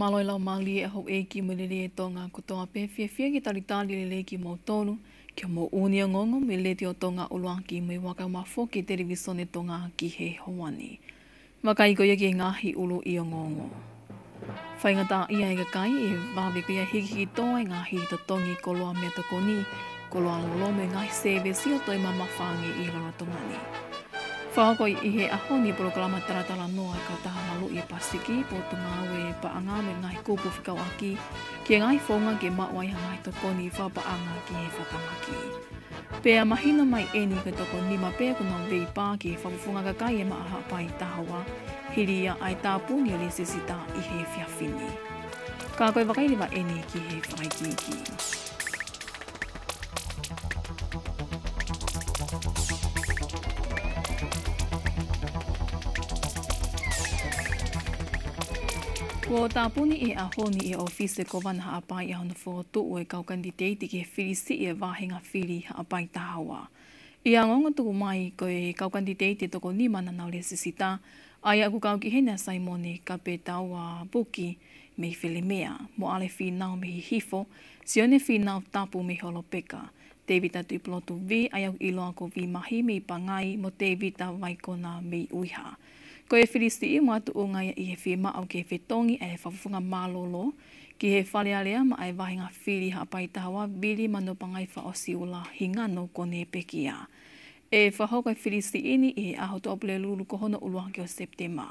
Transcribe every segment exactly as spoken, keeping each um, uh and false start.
Mālō e laumālie ʻa houʻeiki mo e lelei ʻa Tonga kotoa pē, fiefia ke talitali lelei kimoutolu ki hoʻomou ʻū ongoongo mei he Letiō Tonga ʻUluaki mo e Vaka Mafoki Televisone Tonga ki he ʻaho ni. Vakai ko ia ki he ngaahi ʻuluʻi ongoongo. Faingataʻaʻia e kakai ʻi he vave ko ia e hikihiki tō e ngaahi totongi koloa meʻatokoni, koloa lolo mo e ngaahi sēvesi ʻo toe mamafa ange ʻi he lolotonga ni. Fakahoko ʻi he ʻaho ni e polokalama talatalanoa ʻa e Kautaha Maluʻi ʻa e Pasifiki, Potungāue Paʻanga mo e ngaahi kupu fekauʻaki ki he ngaahi founga ke maʻu ai ha ngaahi tokoni fakapaʻanga ki he fakatamaki. Pea mahino mai eni ko e toko nima pē ʻoku nau veipā ki he fakafofonga kakai ʻi he Maʻa Haʻapai Taha Ua, hili ia ʻa e tāpuni ʻo e lēsisita ʻi he efiafi ni. Ka ko e vakai leva eni ki he fakaikiiki. Kuo tāpuni ʻi he ʻaho ni ʻi he ʻōfisi ʻo e Kōvana Haʻapai ʻa hono fokotuʻu ʻo e kau kanititeiti ki he fili siʻi ʻo e vāhenga fili Haʻapai Taha Ua. ʻI he ongoongo tuku mai ko e kau kanititeiti ʻe toko nima naʻa nau lēsisita, ʻa ia ʻoku kau ki heni ʻa Saimone Kapetaua Puki mei Felemea, Moʻale Fīnau mei Hihifo, Sione Fīnau Tapu mei Holopeka, Tēvita Tuʻipulotu Vī, ʻa ia ʻoku ʻiloa ko Vī Mahi mei Pangai, mo Tēvita Vaikona mei ʻUiha. Ko e fili siʻi ʻoku makatuʻunga ia ʻi he fiemaʻu ke fetongi ʻa e fakafofonga mālōlō ki he Fale Alea maʻá e vāhenga fili Haʻapai Taha Ua, Vili, Manuʻapangai, Fakaʻosiʻula, Hingano, Kone pea Pekia. ʻE fakahoko e fili siʻi ni ʻi he ʻaho Tuʻapulelulu ko hono ʻuluaki ʻo Sepitema.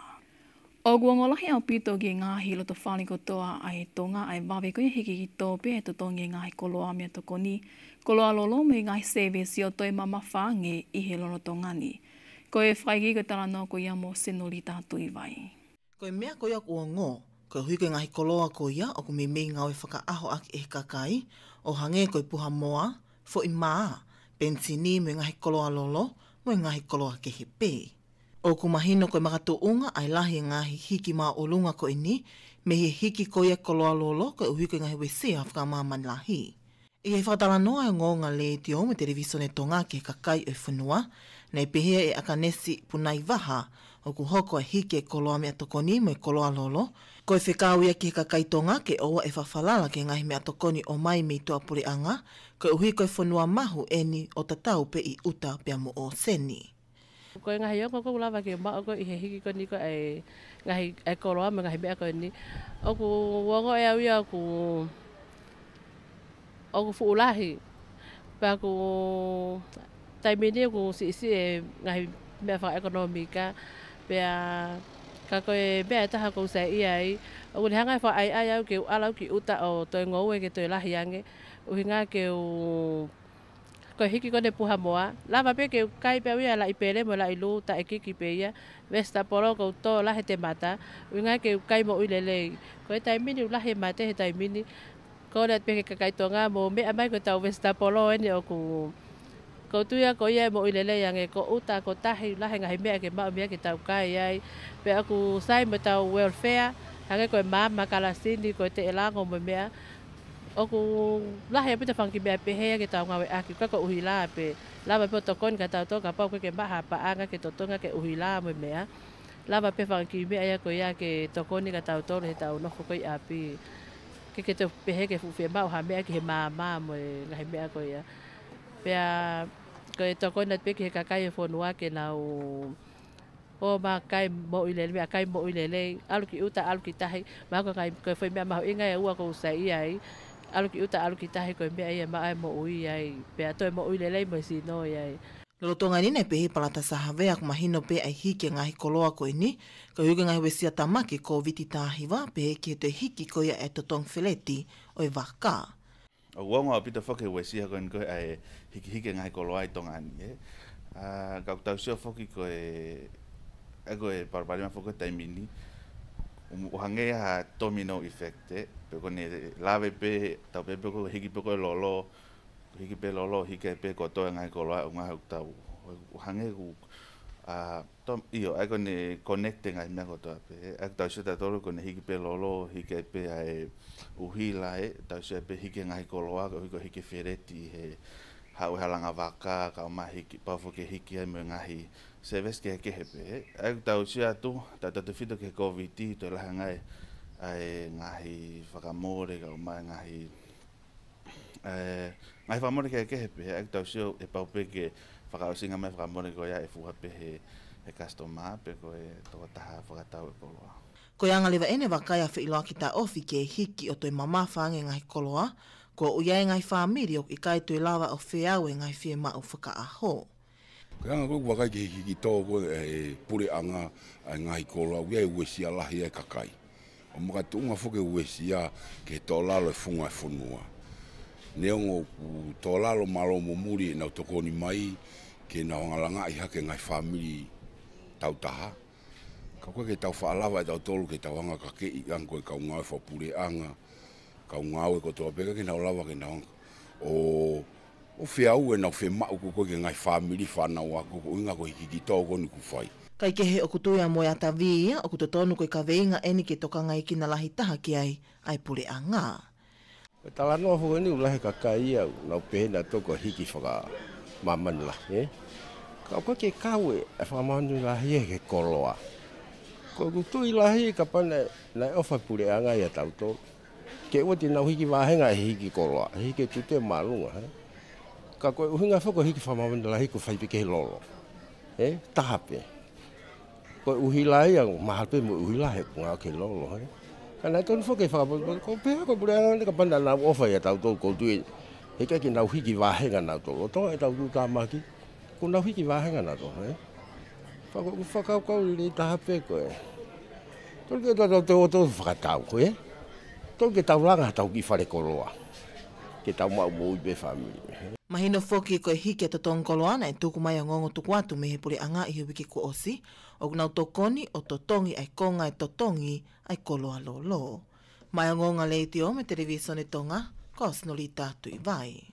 ʻOku ongo lahi ʻaupito ki he ngaahi lotofale kotoa ʻa e Tonga ʻa e vave ko ia e hikihiki tō pē e totongi e ngaahi koloa meʻatokoni, koloa lolo mo e ngaahi sēvesi ʻo toe mamafa ange ʻi he lolotonga ni. Ko e fakaikiiki ʻo e talanoa ko ia mo Senolita Tuʻivai. Ko e meʻa ko ia ʻoku ongo, koeʻuhi ko e ngaahi koloa ko ia ʻoku meimei ngāue fakaʻaho ʻaki ʻe he kakai, ʻo hangē ko e puha moa, foʻi mā, penisini mo e ngaahi koloa lolo, mo e ngaahi koloa kehe pē. ʻOku mahino ko e makatuʻunga ʻa e lahi e ngaahi hiki māʻolunga ko eni, mei he hiki ko ia e koloa lolo koeʻuhi ko e ngaahi uesia fakamāmani lahi. ʻI he fakatalanoa ʻa e ongoongo Letiō mo e Televisone Tonga ki he kakai ʻo e fonua, naʻe pehē ʻe ʻAkanesi Punaivaha, ʻoku hoko e hiki e koloa meʻatokoni mo e koloa lolo, ko e fekau ia ki he kakai Tonga ke ʻoua ʻe fakafalala ki he ngaahi meʻatokoni ʻomai mei tuʻapuleʻanga, koeʻuhi ko e fonua mahu eni ʻo tatau pē ʻi ʻuta pea mo ʻōseni. Ko e ngaahi ongo ʻoku lava ke maʻu ko ē ʻi he hiki ko eni ko ē ʻa e ngaahi, ʻa e koloa mo e ngaahi meʻa ko eni. ʻOku ongo ʻe au ia ʻoku, ʻoku fuʻu lahi. Pea ʻoku taimi ni ʻoku siʻisiʻi e ngaahi meʻa fakaʻekonōmika. Pea ka ko e meʻa ʻe taha ʻoku ou saiʻia ai, ʻoku ne hanga ʻe fakaʻaiʻai au ke u ʻalu au ki ʻuta ʻo toe ngoue ke toe lahi ange. ʻUhinga ke u Ko e hiki ko eni e puha moa, lava pē ke u kai pē au ia e laʻi pele mo e laʻi lū taʻekiʻi pē ia, vesitapolo ʻoku ou tō lahi e temata, ʻuhinga ke u kai moʻui lelei. Ko e taimi ni ʻoku lahi e mate he taimi ni, ko ʻene ʻoatu pē ki he kakai Tonga mo meʻa mai ko ʻetau vesitapolo eni ʻoku, ʻoku ou tui au ko ia ʻe moʻui lelei ange, ko ʻuta, ko tahi, lahi e ngaahi meʻa ke maʻu mei ai ke tau kai ai. Pea ʻoku sai mo ʻetau welfare, hangē ko e maama, kalasini, ko e teʻelango mo e meʻa. ʻOku lahi ʻaupito e fanga kiʻi meʻa pehē ia ke tau ngāueʻaki, ka ko e ʻuhila pē. Lava pē ʻo tokoni kia tautolu kapau ʻoku ʻikai ke maʻu ha paʻanga ke totongi ki he ʻuhila mo e meʻa. Lava pē e fanga kiʻi meʻa ia ko ia ke tokoni kia tautolu heʻetau nofo ko ē ʻi ʻapi. ʻIkai ke toe pehē ke fuʻu fiemaʻu ha meʻa ki he maama mo e ngaahi meʻa ko ia. Pea ko e tokoni atu pē ki he kakai e fonua ke nau ō mai ʻo kai moʻui lelei, meʻakai moʻui lelei, ʻalu ki ʻuta, ʻalu ki tahi, mahalo ko e ngaahi, ko e foʻi meʻa mahuʻinga ʻe ua ʻoku ou saiʻia ai, ʻalu ki ʻuta, ʻalu ki tahi, ko e meʻa ia ʻe maʻu ai e moʻui ai, pea toe moʻui lelei mo e sino ai. Lolotonga eni naʻe pehē ʻe Palata Sahavea ʻoku mahino pē ʻa e hiki e ngaahi koloa ko eni, koeʻuhi ko e ngaahi uesia tamaki e Kōviti taha hiva, pehē ki he toe hiki ko ia e totongi feleti ʻo e vaka. ʻOku ongo ʻaupito foki e uesia ko eni ko ē ʻa e hikihiki e ngaahi koloa ʻi Tonga ni, ē. ʻA, ka ʻoku tau sio foki ko e, ʻa ia ko e palopalema foki ko e taimi ni, ʻoku hangē ha domino effect, ē. Pea ko ʻene lave pē, tau pehē pē ko e hiki pē ko ē e lolo, hiki pē e lolo, hiki ai pē kotoa e ngaahi koloa, ʻuhinga ʻoku tau, ʻoku hangē ʻoku, ʻa, Tom, ʻio, ʻa ia ko ʻene connect e ngaahi meʻa kotoa pē. ʻA ia ʻoku tau sio tautolu ko ʻene hiki pē e lolo, hiki ai pē ʻa e ʻuhila, ē, tau sio ai pē hiki e ngaahi koloa, koeʻuhi ko e hiki e feleti he haʻu e halanga vaka, kae ʻumaʻā hiki, pau foki e hiki ai mo e ngaahi service kehekehe pē, ē. ʻA ia ʻoku tau sio atu, tautautefito ki he Kōviti, toe lahi ange ai ʻA e ngaahi fakamole, kae ʻumaʻā e ngaahi, ē, ngaahi fakamole kehekehe pē, ʻa ia ʻoku tau sio ʻe pau pē ke fakaʻosinga mai fakamole ko ia ʻe fua pē he, he customer pe ko e tokotaha fakatau e koloa. Ko e anga leva ʻene vakai ʻa Feʻiloaki Taʻofi ki he hiki ʻo toe mamafa ange e ngaahi koloa, kuo ʻi ai e ngaahi fāmili ʻoku ʻikai toe lava ʻo feau e ngaahi fiemaʻu fakaʻaho. Ko e anga ko ē ʻoku vakai ki he hiki tō ko ē ʻa e puleʻanga ʻa e ngaahi koloa, ʻoku ʻi ai e uesia lahi ʻa e kakai. ʻO makatuʻunga foki e uesia ki he tōlalo e funga e fonua. Neongo ʻoku tōlalo mālō mo muli ʻenau tokoni mai ke nau hanga ʻo langaʻi hake e ngaahi fāmili tautaha, ka ʻoku ʻikai ke tau faʻa lava ʻe tautolu ke tau hanga ʻo kakeʻi ange ko e kau ngāue fakapuleʻanga, kau ngāue kotoa pē, ʻikai ke nau lava ke nau hanga ʻo, ʻo feau ʻenau fiemaʻu ko ē ki he ngaahi fāmili fānau ako, ko e ʻuhinga ko e hiki tō ko eni ʻoku fai. Kaekehe ʻoku tui ʻa Moeatavi ia ʻoku totonu ko e kaveinga eni ke tokangaekina lahi taha ki ai ʻa e puleʻanga. Ko e talanoa foki eni ʻoku lahi e kakai ia ʻoku nau pehē naʻa toko hiki fakamāmani lahi, ē? Ka ʻoku ʻikai ke kau e fakamāmani lahi ia he koloa. Ko ʻeku tui lahi kapau naʻe, naʻe ʻofa e puleʻanga ʻia tautolu, ke ʻoua te nau hiki vāhenga he hiki koloa, hiki e tute māʻolunga, ē? Ka ko e ʻuhinga foki ko e hiki fakamāmani lahi ko e fai pē ki he lolo, ē? Taha pē. Ko e ʻuhila ia, mahalo pē mo e ʻuhila he ʻoku ngāue ki he lolo, ē? Ka naʻe tonu foki ke fakapotopoto, ko e pehē ko e puleʻanga ni kapau naʻa nau ʻofa ʻia tautolu, ʻoku ou tui heʻikai ke nau hiki vāhenga nautolu. ʻO Tonga ʻetau tuʻutāmaki, ʻoku nau hiki vāhenga nautolu, ē? Faka-, ʻoku fakakaukau lelei taha pē ko ē. Tonu ke tau, tau, tau, tau fakatau, ē? Tonu ke tau langa hotau kiʻi fale koloa ke tau maʻu moʻui pē fāmili. Mahino foki ko e hiki e totongi koloa naʻe tuku mai ʻa e ongoongo tuku atu mei he puleʻanga ʻi he uike kuo ʻosi, ʻoku nau tokoni ʻo totongi ʻa e konga e totongi ʻa e koloa lolo. Maʻá e Ongoongo Letiō mo e Televīsone Tonga, ko Sinolita Tuʻivai.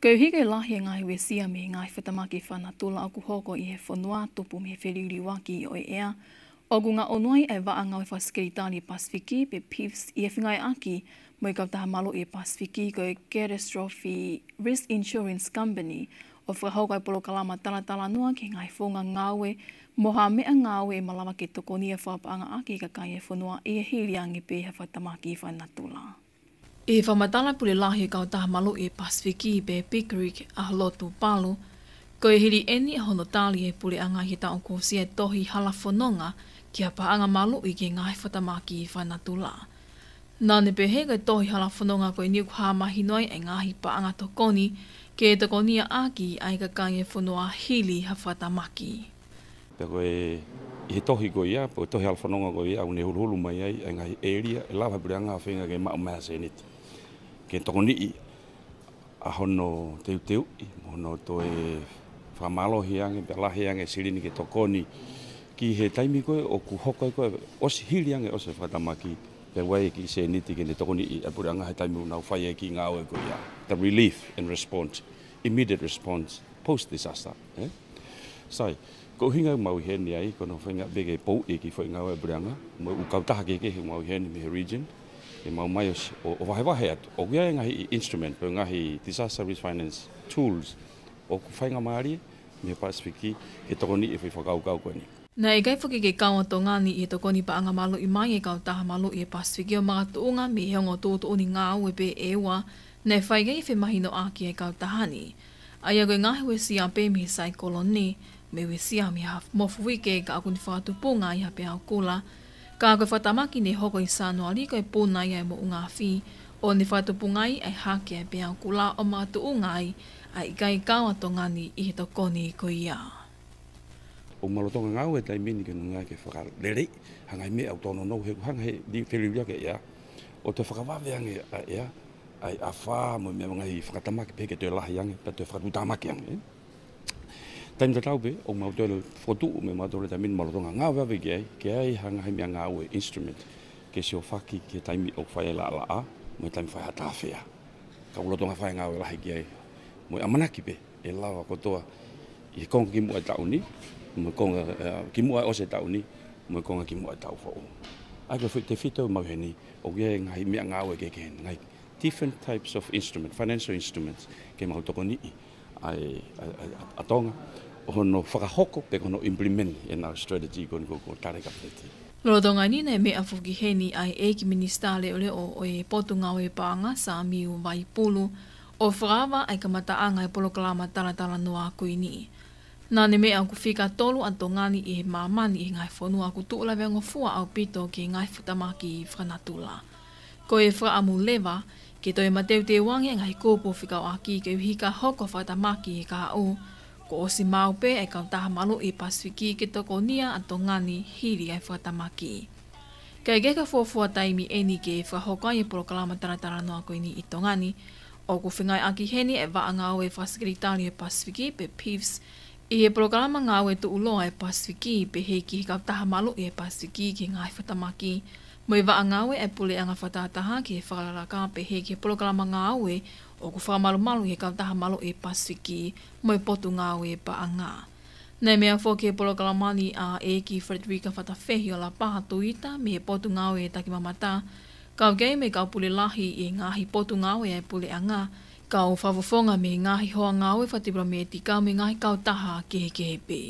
Koeʻuhi ko e lahi e ngaahi uesia mei he ngaahi fakatamaki fakanatula ʻoku hoko ʻi he fonua tupu mei he feliuliuaki ʻo e ʻea, ʻoku ngaʻunu ai ʻa e vaʻa ngāue fakasekelitali ʻa e Pasifiki pe PIFS ʻi he fengāueʻaki mo e kautaha maluʻi ʻa e Pasifiki ko e Catastrophe Risk Insurance Company ʻo fakahoko ʻa e polokalama talatalanoa ki he ngaahi founga ngāue mo ha meʻangāue ʻe malava ke tokoni ʻo fakapaʻanga ʻaki e kakai e fonua ʻi he hili ange pē ha fakatamaki fakanatula. ʻI he fakamatala ʻa e pule lahi ʻo e kautaha maluʻi ʻa e Pasifiki pe PICRC, ʻa Holotu Palu, ko e hili eni ʻa hono tali ʻe he puleʻanga ʻi he taʻu kuo ʻosi ʻa e tohi hala fononga ki ha paʻanga maluʻi ki he ngaahi fakatamaki fakanatula. Naʻá ne pehē ko e tohi hala fononga ko eni ʻoku hā mahino ai ʻa e ngaahi paʻanga tokoni ke tokonia ʻaki ʻa e kakai e fonua hili ha fakatamaki. Pea ko e, ʻi he tohi ko ia, pe ko e tohi hala fononga ko ia, ʻoku ne huluhulu mai ai ʻa e ngaahi ʻēlia ʻe lava ʻe he puleʻanga ʻo feinga ke maʻu mai ha sēniti ke tokoniʻi ʻa hono teuteuʻi mo hono toe fakamālohi ange, pea lahi ange e silini ke tokoni ki he taimi ko ē ʻoku hoko ai ko ē, ʻosi hili ange ʻosi e fakatamaki, pea ʻoku ʻi ai e kiʻi sēniti ke ne tokoniʻi ʻa e puleʻanga he taimi ʻoku nau fai ai e kiʻi ngāue ko ia. The relief and response, immediate response, post disaster, ē? Sai, ko e ʻuhinga ʻoku mau ʻi heni ai, ko hono feinga pē ke pouʻi e kiʻi foʻi ngāue ʻa e puleʻanga mo e ʻū kautaha kehekehe ʻoku mau ʻi heni mei he region, ke mau ō mai ʻo, ʻo, ʻo vahevahe atu. ʻOku ʻi ai e ngaahi instrument, pe ngaahi disaster risk finance tools ʻoku faingamālie mei he Pasifiki ke tokoniʻi e foʻi fakakaukau ko eni. Naʻe ʻikai foki ke kau ʻa Tonga ni ʻi he tokoni paʻanga maluʻi mai ʻa e kautaha maluʻi ʻa e Pasifiki ʻo makatuʻunga mei he ongo tuʻutuʻuni ngāue pē ʻe ua naʻe fai ki ai e femahinoʻaki ʻa e kautaha ni. ʻA ia ko e ngaahi uesia pē mei he saikolone, mo e uesia mei ha mofuike ka ʻoku ne fakatupunga ai ha peau kula. Ka ko e fakatamaki ne hoko ʻi Sānuali ko e puna ia ʻa e moʻunga afi, ʻo ne fakatupunga ai ʻa e hake ʻa e peau kula ʻo makatuʻunga ai ʻa e ʻikai kau ʻa Tonga ni ʻi he tokoni ko ia. ʻOku mau lolotonga ngāue he taimi ni ke ngāue ke fakaleleiʻi ha ngaahi meʻa ʻoku tōnounou he ʻoku hanga ʻe he feliuliuaki ʻa e ʻea ʻo toe fakavave ange ʻa e ʻea, ʻa e afā mo e meʻa, ngaahi fakatamaki pehē ke toe lahi ange, pea toe fakatuʻutāmaki ange, ē. Taimi tatau pē, ʻoku mau toe fokotuʻu mei mautolu he taimi ni, mau lolotonga ngāue vave ki ai, ke ʻi ai ha ngaahi meʻangāue, instrument, ke siofaki ki he taimi ʻoku fai ai e laʻalaʻā mo e taimi fai ai ha tāfea. Ka ʻoku lolotonga fai e ngāue lahi ki ai mo e ʻamanaki pē ʻe lava kotoa ʻi he konga kimuʻa e taʻu ni, mo e konga, ē, kimuʻa ʻosi e taʻu ni, mo e konga kimuʻa e taʻu foʻou. ʻA ia ko e foʻi tefito ʻoku mau ʻi heni, ʻoku ʻi ai e ngaahi meʻangāue kehekehe, ngaahi different types of instrument, financial instruments, ke mau tokoniʻi ʻa e, ʻa e, ʻa e, ʻa Tonga ʻo hono fakahoko pe ko hono implement ʻenau strategy ko eni ko, ko e tali e Kapineti. Lolotonga ni naʻe meʻa foki heni ʻa e ʻEiki Minisitā Leʻoleʻo ʻo e Potungāue Paʻanga, Samiu Vaipulu, ʻo fakaava ʻa e kamataʻanga ʻa e polokalama talatalanoa ko eni. Naʻa ne meʻa ʻoku fika tolu ʻa Tonga ni ʻi he māmani ʻi he ngaahi fonua ʻoku tuʻu lavengofua ʻaupito ki he ngaahi fakatamaki fakanatula. Ko e fakaʻamu leva ke toe mateuteu ange ʻa e ngaahi kupu fekauʻaki koeʻuhi ka hoko fakatamaki he kahaʻu, kuo ʻosi maʻu pē ʻa e kautaha maluʻi Pasifiki ke tokonia ʻa Tonga ni hili ʻa e fakatamaki. Kae kehe, ko e fuofua taimi eni ke fakahoko ai e polokalama talatalanoa ko eni ʻi Tonga ni, ʻoku fengāueʻaki heni ʻa e vaʻa ngāue fakasekelitali ʻo e Pasifiki pe PIFS, ʻi he polokalama ngāue tuʻuloa ʻa e Pasifiki pehē ki he kautaha maluʻi ʻa e Pasifiki ki he ngaahi fakatamaki, mo e vaʻa ngāue ʻa e puleʻanga fakatahataha ki he fakalakalaka pehē ki he polokalama ngāue ʻoku fakamalumalu ʻi he kautaha maluʻi ʻa e Pasifiki mo e Potungāue Paʻanga. Naʻe meʻa foki he polokalama ni ʻa e ʻEiki Frederica Fatafehi ʻo Lapaha Tuita mei he Potungāue Takimamata, kau ki ai mo e kau pule lahi ʻi he ngaahi potungāue ʻa e puleʻanga, kau fakafofonga mei he ngaahi hoa ngāue fakatipilōmētika mo e ngaahi kautaha kehekehe pē.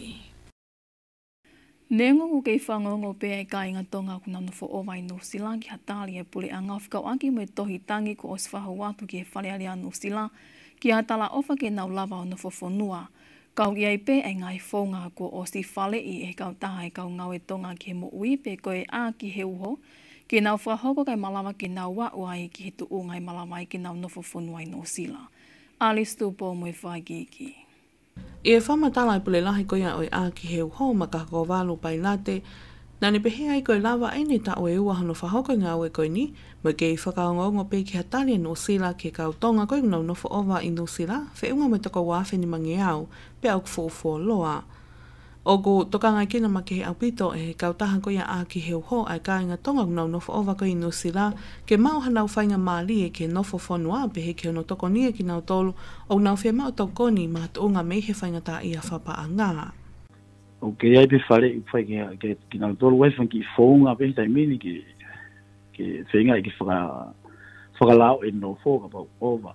Neongo ʻoku kei fanongo pē ʻa e kāinga Tonga ʻoku nau nofo ʻova ʻi Nuʻusila ki ha tali ʻa e puleʻanga ʻo fekauʻaki mo e tohi tangi kuo ʻosi fakahū atu ki he Fale Alea Nuʻusila ki ha talaʻofa ke nau lava ʻo nofo fonua, kau ki ai pē ʻa e ngaahi founga kuo ʻosi faleʻi ʻe he kautaha ʻa e kau ngāue Tonga ki he moʻui pe ko e ʻā ki he uho, ke nau fakahoko kae malava ke nau aʻu ai ki he tuʻunga ʻe malava ai ke nau nofo fonua ʻi Nuʻusila. Alice Tupou mo e fakaikiiki. ʻI he fakamatala ʻa e pule lahi ko ia ʻo e ʻā ki he uho, Makahokovalu Pailate, naʻa ne pehē ai ko e lava ʻeni e taʻu ʻe ua hono fakahoko e ngāue ko eni, mo e kei fakaongoongo pē ki ha tali ʻa Nuʻusila ki he kau Tonga ko ia ʻoku nau nofo ʻova ʻi Nuʻusila, feʻunga mo e toko ua afe nimangeau, pea ʻoku fuʻu fuoloa. ʻOku tokangaʻi kinautolu makehe ʻaupito ʻe he kautaha ko ia ʻā ki he uho ʻa e kāinga Tonga ʻoku nau nofo ʻova ko ia ʻi Nuʻusila, ke maʻu hanau faingamālie ke nofo fonua pehē ki hono tokonia kinautolu ʻoku nau fiemaʻu tokoni makatuʻunga mei he faingataʻaʻia fakapaʻanga. ʻOku kei ʻi ai pē faleʻi ʻoku fai ki, ki, kinautolu, ʻoku ʻi ai e fanga kiʻi founga pē he taimi ni ke, ke feinga ke faka-, fakalaoʻi e nofo kapau ʻoku ʻova.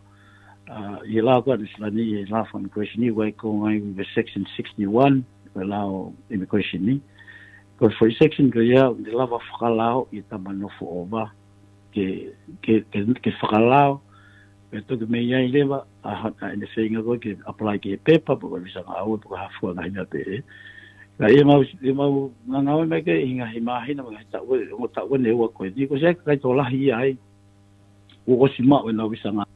ʻA, ʻi he lao ko ē ʻa Nuʻusila ni, ʻi he lao faka-immigration ni, ʻoku ʻi ai e konga ʻi he section sixty-one, ko e lao immigration ni. Ko e foʻi section ko ia, ʻoku ne lava fakalaoʻi e tama nofo ʻova ke, ke, ke, ke fakalao, pea toki mei ai leva ʻa ha-, ʻa ʻene feinga ko ē ke apply ki he pepa, pe ko e visa ngāue, pe ko e hā fua ngaahi meʻa pehē. Ka ʻi heʻemau, ʻi heʻemau ngāngāue mai ki he ngaahi māhina, mo e ngaahi taʻu, ʻo e taʻu ʻe ua ko eni, kuo ʻosi ʻi ai e kakai tokolahi ia ai kuo ʻosi maʻu ʻenau visa ngāue.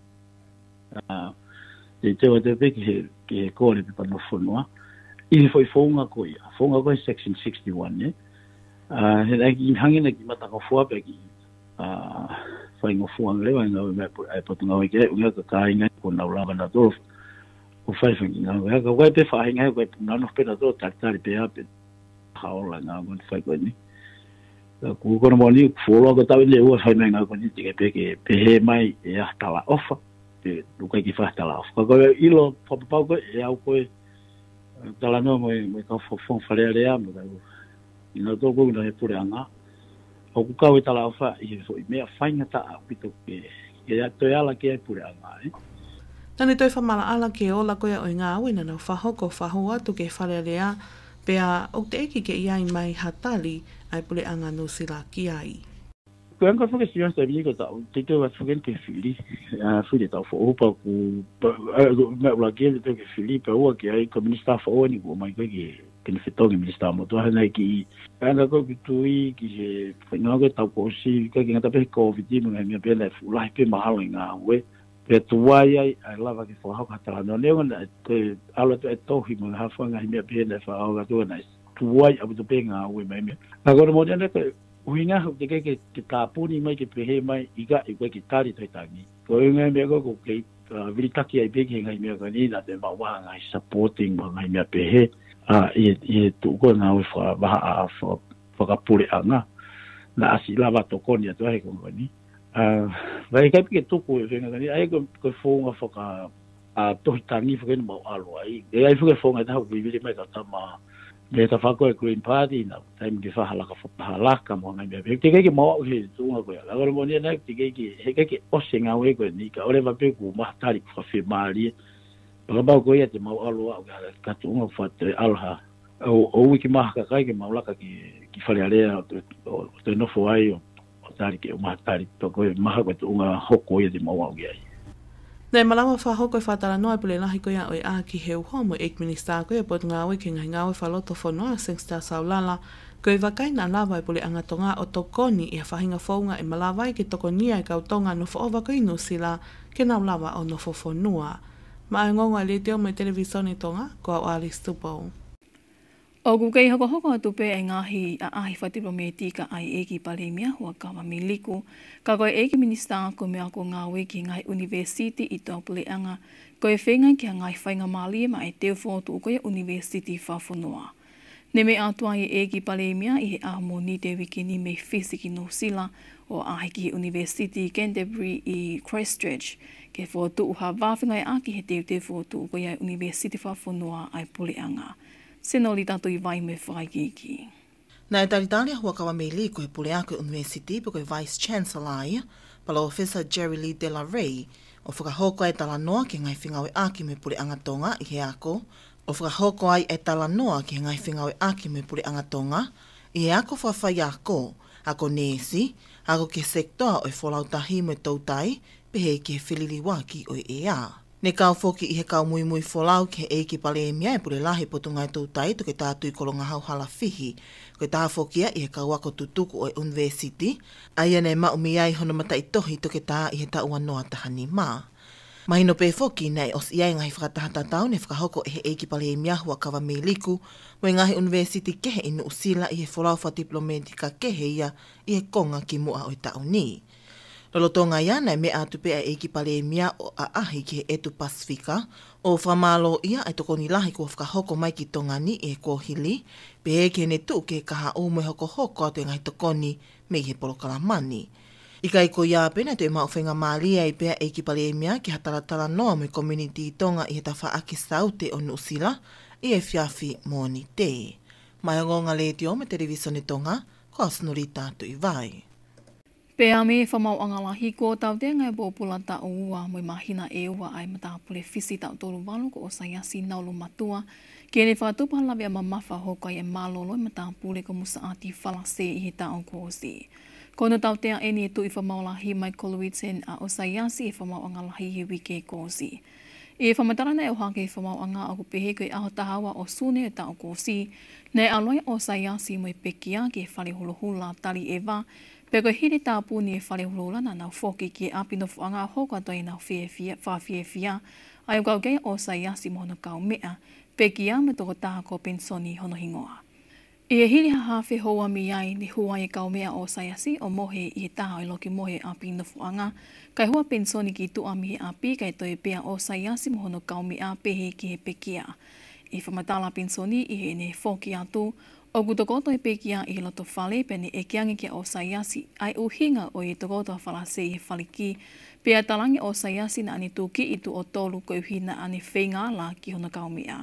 ʻA, teuteu atu pē ki he, ki he kole pepa nofo fonua ʻi he foʻi founga ko ia, founga ko ia section sixty-one, ē. ʻA, he naʻe ʻikai ke hangē naʻe kiʻi matangofua pē, kiʻi, ʻa, faingofua ange leva e ngāue mei he po-, ʻa e Potungāue ki ai, ʻuhinga ko e kāinga kuo nau lava nautolu ʻo fai e fanga kiʻi ngāue. Ka ʻoku ʻi ai pē faʻahinga he ʻoku ʻi ai pē ʻenau nofo pē nautolu ʻo talitali pē ʻa pē ha ola e ngāue ʻoku fai ko eni. Ka ko hono moʻoni, fuoloa ko e taʻu ʻe ua fai mai e ngāue ko eni, teʻeki pē ke pehē mai ʻe ʻi ai ha talaʻofa, pe ʻoku ʻikai ke fai ha talaʻofa. Ka ko e ʻilo fakapapau ko ē ʻe au ko ē, ʻe talanoa mo e, mo e kau fakafofonga Fale Alea, mo e kau, kinautolu ko ē ʻoku nau ʻi he puleʻanga, ʻoku kau e talaʻofa ʻi he foʻi meʻa faingataʻa ʻaupito ke, ke toe ala ki ai e puleʻanga, ē. Naʻa ne toe fakamaʻalaʻala ki he ola ko ia ʻo e ngāue naʻa nau fakahoko ʻo fakahū atu ki he Fale Alea, pea ʻoku teʻeki ke ʻi ai mai ha tali ʻa e puleʻanga Nuʻusila ki ai. Ko e anga ko ē e fakaestimate ʻa e taimi ni ko e taʻu, teuteu atu foki eni ke fili, ʻa, fili e taʻu foʻou pea ʻoku, pea, ʻa, ko e meʻa ʻuluaki eni teuteu ke fili, pea ua ki ai ko e minisitā foʻou eni kuo ʻomai ko ē ke, ke ne fetongi e minisitā motuʻa, he naʻe kiʻi, ʻa, naʻe ko e kiʻi tui ki he, ko e ngāue ko ē taʻu kuo ʻosi, ʻikai ke ngata pē he Covid mo e ngaahi meʻa pehē, naʻe fuʻu lahi pē mahalo e ngāue. Pea tuai ai ʻa e lava ke fakahoko ha talanoa, neongo naʻe toe ʻalu atu e tohi mo e hā fua ngaahi meʻa pehē naʻe fakahoko atu, naʻe tuai ʻaupito pē e ngāue mei meʻa. Ka ko hono moʻoni ʻana ko e ʻuhinga ʻoku teʻeki ke, ke tāpuni mai ke pehē mai ʻikai, ʻikai ke tali e tohi tangi. Ko e ʻuhinga e meʻa ko ē ʻoku kei, ʻa, vilitaki ai pē ki he ngaahi meʻa ko eni naʻa te maʻu ha ngaahi supporting mo e ngaahi meʻa pehē, ʻa, ʻi he, ʻi he tuʻu ko ē e ngāue faka-, vahaʻa faka-, fakapuleʻanga. Naʻa ʻosi lava tokoni atu ai he konga ko eni. ʻA, vai kai pē ke tuku e feinga ko eni, ʻa ia ko, ko e founga faka-, ʻa, tohi tangi foki eni ʻoku mau ʻalu ai. ʻE ʻi ai foki e founga ʻe taha ʻoku vivili mai e kau tama mei he tafaʻaki ko ē e Green Party, naʻa nau taimi ke fai ha laka fa-, ha laka mo e ngaahi meʻa pehē. Teʻeki ke mau aʻu he tuʻunga ko ia. Ka ko hono moʻoni ʻana teʻeki ke, heʻikai ke ʻosi e ngāue ko eni, kae ʻoua leva pē kuo maʻu ha tali ʻoku fakafiemālie. Pea kapau ko ia te mau ʻalu ʻo aʻu ki ha, ki ha tuʻunga ʻoku faʻa toe ʻalu ha, ʻo, ʻo uike mo ha kakai ke mau laka ki he, ki Fale Alea ʻo, ʻo, ʻo te nofo ai ʻo, ʻo tali ke ʻumaʻā tali, pea ko e maha ko e tuʻunga hoko ia te mau aʻu ki ai. Naʻe malava fakahoko e fakatalanoa ʻa e pule lahi ko ia ʻo e ʻaho ki he uho mo e ʻEiki Minisitā ko ia ʻo e Potungāue ki he Ngaahi Ngāue Fakalotofonua, Sangster Saulala, ko e vakai naʻa lava e Puleʻanga Tonga ʻo tokoni ʻi ha faʻahinga founga ʻe malava ai ke tokonia e kau Tonga nofo ʻova ko ia ʻi Nuʻusila ke nau lava ʻo nofo fonua. Maʻá e ongoongo ʻa e Letiō mo e Televīsone Tonga, ko au Alice Tupou. ʻOku kei hokohoko atu pē e ngaahi ʻaʻahi fakatipilometika ʻa e ʻEiki Palēmia Huʻakavameiliku, ka ko e ʻEiki Minisitā ko e meʻa ko e ngāue ki he ngaahi ʻunivēsiti ʻi tuʻapuleʻanga, ko e feinga ki ha ngaahi faingamālie maʻá e teu fokotuʻu ko ia ʻunivēsiti fakafonua. Ne meʻa atu ai e ʻEiki Palēmia ʻi he ʻaho Mōnite uike ni mei Fisi ki Nuʻusila, ʻo ʻaʻahi ki he ʻUnivēsiti Canterbury ʻi Christchurch, ke fokotuʻu ha vā fengāueʻaki he teuteu fokotuʻu ko ia e ʻunivēsiti fakafonua ʻa e puleʻanga. Senolita Tuʻivai mo e fakaikiiki. Naʻe talitali ʻa Huʻakavameiliku ko e puleako e ʻunivēsiti pe ko e Vice Chancellor ia, Palōfesa Jerry Lee de la Rey, ʻo fakahoko e talanoa ki he ngaahi fengāueʻaki mo e Puleʻanga Tonga ʻi he ako, ʻo fakahoko ai e talanoa ki he ngaahi fengāueʻaki mo e Puleʻanga Tonga ʻi he ako fakafaiako, ako neesi, ako ki he sekitoa ʻo e folau tahi mo e toutai, pehē ki he feliliuaki ʻo e ʻea. Ne kau foki ʻi he kau muimui folau ki he ʻEiki Palēmia e Pule Lahi Potungāue Toutai Toketā Tuʻikolongahau Halafihi, ko e taha foki ia ʻi he kau ako tutuku ʻo e ʻunivēsiti, ʻa ia naʻe maʻu mei ai hono mataʻitohi toketā ʻi he taʻu ua noa taha nima. Mahino pē foki naʻe ʻosi ʻi ai e ngaahi fakataha tatau ne fakahoko ʻe he ʻEiki Palēmia Huʻakavameiliku mo e ngaahi ʻunivēsiti kehe ʻi Nuʻusila ʻi he folau fakatipilometika kehe ia ʻi he konga kimuʻa ʻo e taʻu ni. Lolotonga ia naʻe meʻa atu pē ʻa e ʻEiki Palēmia ʻo ʻaʻahi ki he ʻEtu Pasifika, ʻo fakamālōʻia e tokoni lahi kuo fakahoko mai ki Tonga ni ʻi he kuohili, pehē ki heʻene tuʻu ki he kahaʻu mo e hokohoko atu e ngaahi tokoni mei he polokalama ni. ʻIkai ko ia pē, naʻe toe maʻu faingamālie ai pē ʻa e ʻEiki Palēmia ki ha talatalanoa mo e community Tonga ʻi he tafaʻaki Saute ʻo Nuʻusila ʻi he efiafi Mōnite. Maʻá e ongoongo ʻa e Letiō mo e Televīsone Tonga, ko au Senolita Tuʻivai. Pea mei he fakamaauʻanga lahi, kuo tautea e ngaahi pōpula taʻu ua mo e māhina ʻe ua ʻa e matāpule Fisi taʻu tolu valu ko ʻOsaiasi Naulumatua, ke ne fakatupu ha laveʻi mamafa ʻo hoko ai e mālōlō e matāpule ko Musaʻati Falase ʻi he taʻu kuo ʻosi. Ko hono tautea ʻeni ʻe he Tuʻi Fakamaau Lahi Michael Whitten ʻa ʻOsaiasi ʻi he fakamaauʻanga lahi he uike kuo ʻosi. ʻI he fakamatala naʻe ʻohake ʻe he fakamaauʻanga, ʻoku pehē ko e ʻaho taha ua ʻo Sune ʻo e taʻu kuo ʻosi, naʻe ʻalu ai ʻa ʻOsaiasi mo e pekia ki he fale hulohula Taliʻeva, pea ko e hili e tāpuni e fale hulohula naʻa nau foki ki he ʻapi nofoʻanga ʻo hoko atu ai ʻenau fiefia, fakafiefia, ʻa ia ʻoku kau ki ai ʻa ʻOsaiasi mo hono kaumeʻa, pekia mo e tokotaha ko Penisoni hono hingoa. ʻI he hili ha afe houa mei ai, ne hū ai e kaumeʻa ʻo ʻOsaiasi ʻo mohe ʻi he taha ʻo e loki mohe ʻapi nofoʻanga, kae hū ʻa Penisoni ki tuʻa mei he ʻapi, kae toe pē ʻa ʻOsaiasi mo hono kaumeʻa pehē ki he pekia. ʻI he fakamatala ʻa Penisoni ʻi heʻene foki atu, ʻoku tokoto e pekia ʻi he loto fale, pea ne ʻeke ange kia ʻOsaiasi ʻa e ʻuhinga ʻo e tokoto ʻa Falase ʻi he faliki, pea talaange ʻe ʻOsaiasi naʻa ne tūkiʻi tuʻo tolu koeʻuhi naʻa ne feinga ala ki hono kaumeʻa.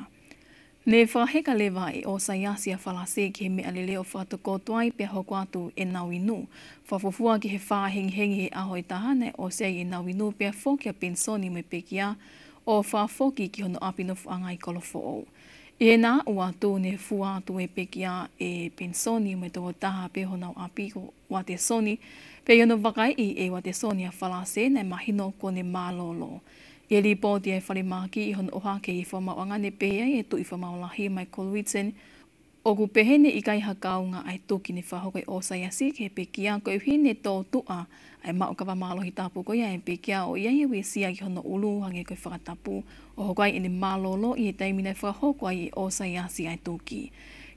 Ne fakaheka leva ʻe ʻOsaiasi ʻa Falase ki he meʻalele ʻo fakatokoto ai pea hoko atu ʻenau inu. Fakafuofua ki he fā hengihengi he ʻaho ʻe taha naʻe ʻosi ai ʻenau inu pea foki ʻa Penisoni mo e pekia ʻo fakafoki ki hono ʻapi nofoʻanga ʻi Kolofoʻou. ʻI heʻena aʻu atu ne fua atu e pekia ʻe Penisoni mo e tokotaha pē honau ʻapi ko Uatesoni, pea ʻi hono vakaiʻi ʻe Uatesoni ʻa Falase naʻe mahino kuo ne mālōlō. ʻI he lipooti ʻa e falemahaki ʻi hono ʻohake ʻi he fakamaauʻanga ne pehē ai ʻe he Tuʻi Fakamaau Lahi Michael Whitten, ʻoku pehē ne ʻikai ha kaunga ʻa e tuki ne fakahoko ʻe ʻOsaiasi ki he pekia koeʻuhi ne tōtuʻa ʻa e maʻu kava mālohi tapu ko ia ʻa e pekia ʻo ʻi ai e uesia ki hono ʻulu hangē ko e fakatapu, ʻo hoko ai ʻene mālōlō ʻi he taimi naʻe fakahoko ai ʻe ʻOsaiasi ʻa e tuki.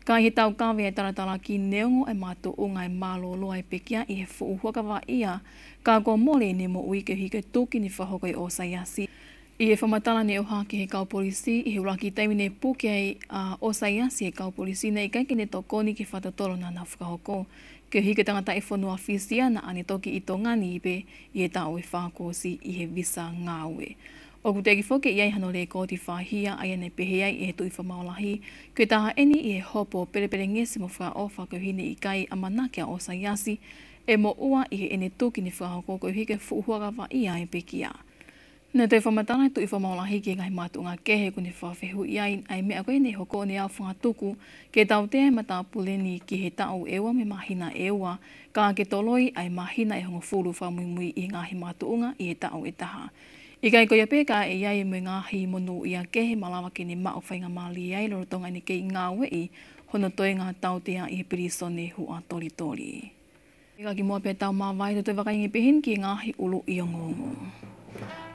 Ka ʻi he taukave ʻa e talatalaki, neongo e makatuʻunga e mālōlō ʻa e pekia ʻi he fuʻu huʻakavaʻia, ka kuo mole ʻene moʻui koeʻuhi ko e tuki ne fakahoko ʻe ʻOsaiasi. ʻI he fakamatala ne ʻohake ʻe he kau polisi, ʻi he ʻuluaki taimi ne puke ai ʻa ʻOsaiasi ʻe he kau polisi, naʻe ʻikai ke ne tokoni ki he fakatotolo naʻa nau fakahoko, koeʻuhi ko e tangataʻi fonua Fisi ia naʻa ne toki ʻi Tonga ni pē ʻi he taʻu ʻe fā kuo ʻosi ʻi he visa ngāue. ʻOku teʻeki foki ke ʻi ai hano lēkooti faihia, ʻa ia naʻe pehē ai ʻe he Tuʻi Fakamaau Lahi, ko e taha ʻeni ʻi he hopo pelepelengesi mo fakaʻofa koeʻuhi ne ʻikai ʻamanaki ʻa ʻOsaiasi ʻe moʻua ʻi heʻene tuki ne fakahoko koeʻuhi ko e fuʻu huʻakavaʻia ʻa e pekia. Naʻe toe fakamatala ʻa e Tuʻi Fakamaau Lahi ki he ngaahi makatuʻunga kehe kuo ne fakafehuʻi ai ʻa e meʻa ko ē ne hoko ʻo ne aofangatuku ke tautea e matāpule ni ki he taʻu ʻe ua mo e māhina ʻe ua, ka ke toloi ʻa e māhina ʻe hongofulu fakamuimui ʻi he ngaahi makatuʻunga ʻi he taʻu ʻe taha. ʻIkai ko ia pē ka ʻe ʻi ai mo e ngaahi monūʻia kehe malava ke ne maʻu faingamālie ai lolotonga ʻene kei ngāueʻi hono toenga tautea ʻi he pilīsone Huʻatolitoli. Ka kimuʻa pea tau māvae, tau toe vakai angē pē heni ki he ngaahi ʻuluʻi ongoongo.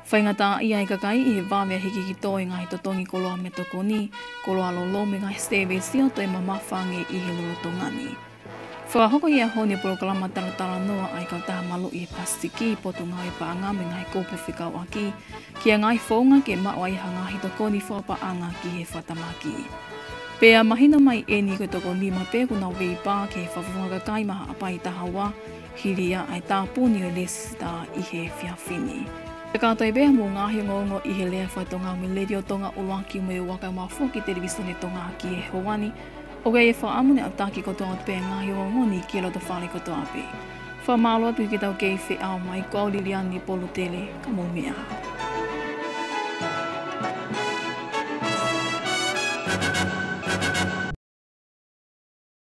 Faingataʻaʻia e kakai ʻi he vave ʻa e hiki hiki tō e ngaahi totongi koloa mo e tokoni, koloa lolo mo e ngaahi sēvesi ʻo toe mamafa ange ʻi he lolotonga ni. Fakahoko ʻi he ʻaho ni e polokalama talatalanoa ʻa e Kautaha Maluʻi ʻi he Pasifiki, Potungāue Paʻanga mo e ngaahi kupu fekauʻaki ki ha ngaahi founga ke maʻu ai ha ngaahi tokoni fakapaʻanga ki he fakatamaki. Pea mahino mai eni ko e toko nima pē kuo nau veipā ki he fakafofonga kakai maʻa Haʻapai Taha Ua, hili ia ʻa e tāpuni ʻo e lēsisita ʻi he efiafi ni. Pea kātoa pē ʻa e ngaahi ongoongo ʻi he lea faka-Tonga mei he Letiō Tonga ʻUluaki mo e Uaka mo e foki Televīsone Tonga ki he houa ni, ʻoku ʻi ai e fakaʻamu ke aʻutaki kotoa pē ngaahi ongoongo ni ki he lotofale kotoa pē. Fakamālō atu ki heʻetau kei feʻao mai, ko au Liliani Polutele, ka mou meʻa ā.